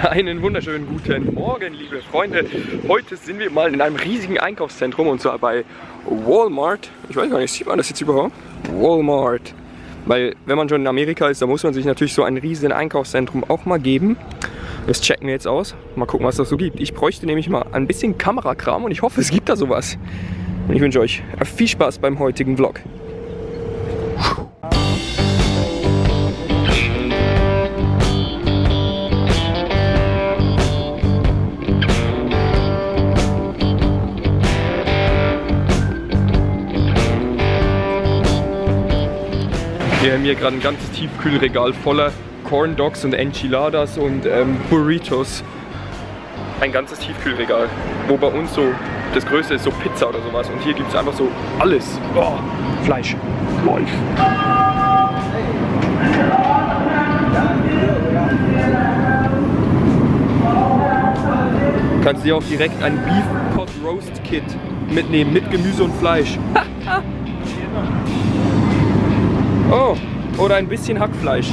Einen wunderschönen guten Morgen, liebe Freunde. Heute sind wir mal in einem riesigen Einkaufszentrum und zwar bei Walmart. Ich weiß gar nicht, sieht man das jetzt überhaupt? Walmart. Weil wenn man schon in Amerika ist, dann muss man sich natürlich so ein riesiges Einkaufszentrum auch mal geben. Das checken wir jetzt aus. Mal gucken, was das so gibt. Ich bräuchte nämlich mal ein bisschen Kamerakram und ich hoffe, es gibt da sowas. Und ich wünsche euch viel Spaß beim heutigen Vlog. Wir haben hier gerade ein ganzes Tiefkühlregal voller Corn Dogs und Enchiladas und Burritos. Ein ganzes Tiefkühlregal, wo bei uns so das Größte ist so Pizza oder sowas und hier gibt es einfach so alles. Oh, Fleisch. Fleisch. Du kannst dir auch direkt ein Beef Pot Roast Kit mitnehmen mit Gemüse und Fleisch. Oh, oder ein bisschen Hackfleisch.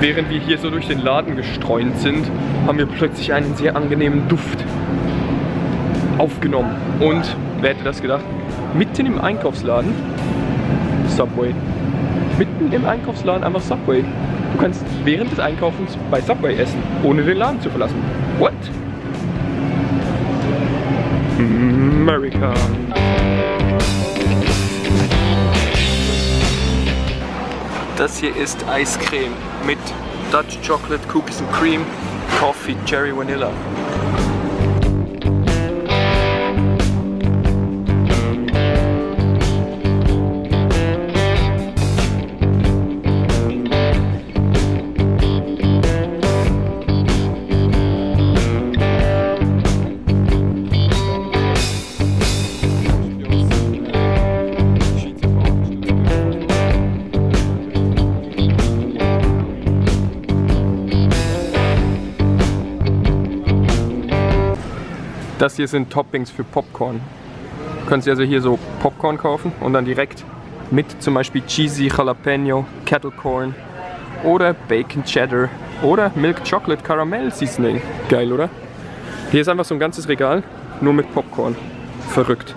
Während wir hier so durch den Laden gestreunt sind, haben wir plötzlich einen sehr angenehmen Duft aufgenommen. Und, wer hätte das gedacht, mitten im Einkaufsladen, Subway. Mitten im Einkaufsladen einfach Subway. Du kannst während des Einkaufens bei Subway essen, ohne den Laden zu verlassen. What? America. Das hier ist Eiscreme mit Dutch Chocolate, Cookies and Cream, Coffee, Cherry Vanilla. Das hier sind Toppings für Popcorn. Du kannst dir also hier so Popcorn kaufen und dann direkt mit zum Beispiel Cheesy Jalapeno, Kettle Corn oder Bacon Cheddar oder Milk Chocolate Caramel Seasoning. Geil, oder? Hier ist einfach so ein ganzes Regal, nur mit Popcorn. Verrückt.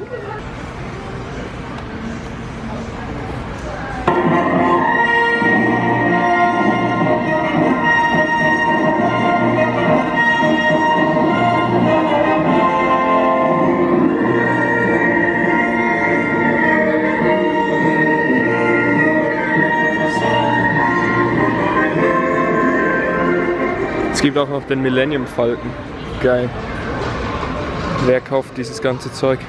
Es gibt auch noch den Millennium Falcon. Geil. Wer kauft dieses ganze Zeug?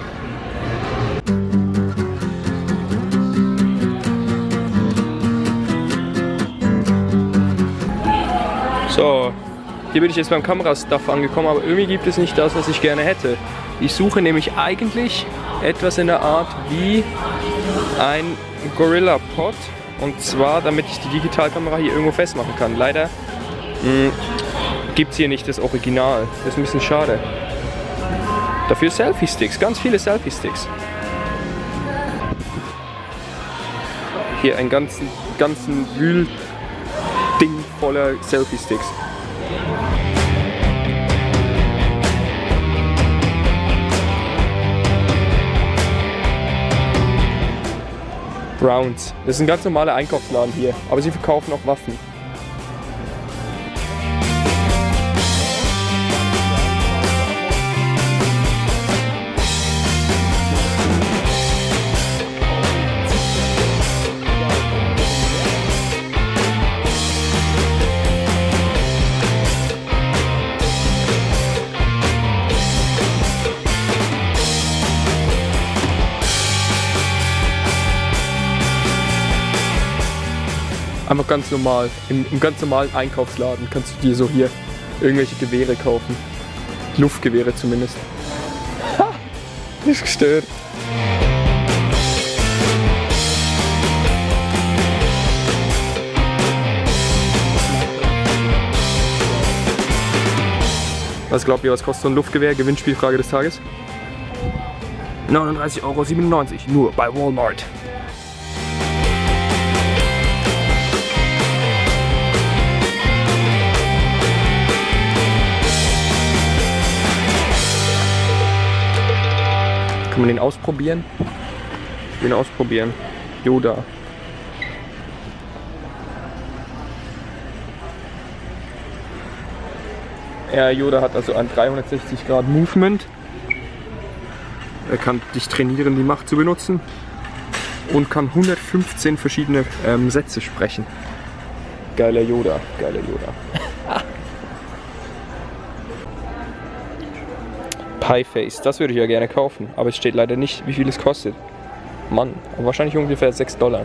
So, hier bin ich jetzt beim Kamerastuff angekommen, aber irgendwie gibt es nicht das, was ich gerne hätte. Ich suche nämlich eigentlich etwas in der Art wie ein Gorilla Pod. Und zwar, damit ich die Digitalkamera hier irgendwo festmachen kann. Leider gibt es hier nicht das Original. Das ist ein bisschen schade. Dafür Selfie-Sticks, ganz viele Selfie-Sticks. Hier einen ganzen Wühlding voller Selfie-Sticks. Browns. Das ist ein ganz normaler Einkaufsladen hier, aber sie verkaufen auch Waffen. Einfach ganz normal, im ganz normalen Einkaufsladen kannst du dir so hier irgendwelche Gewehre kaufen. Luftgewehre zumindest. Ha! Ist gestört. Was glaubt ihr, was kostet so ein Luftgewehr? Gewinnspielfrage des Tages. 39,97 €, nur bei Walmart. Kann man den ausprobieren? Den ausprobieren. Yoda. Ja, Yoda hat also ein 360 Grad Movement. Er kann dich trainieren, die Macht zu benutzen. Und kann 115 verschiedene Sätze sprechen. Geiler Yoda, geiler Yoda. Pieface, das würde ich ja gerne kaufen. Aber es steht leider nicht, wie viel es kostet. Mann, aber wahrscheinlich ungefähr $6.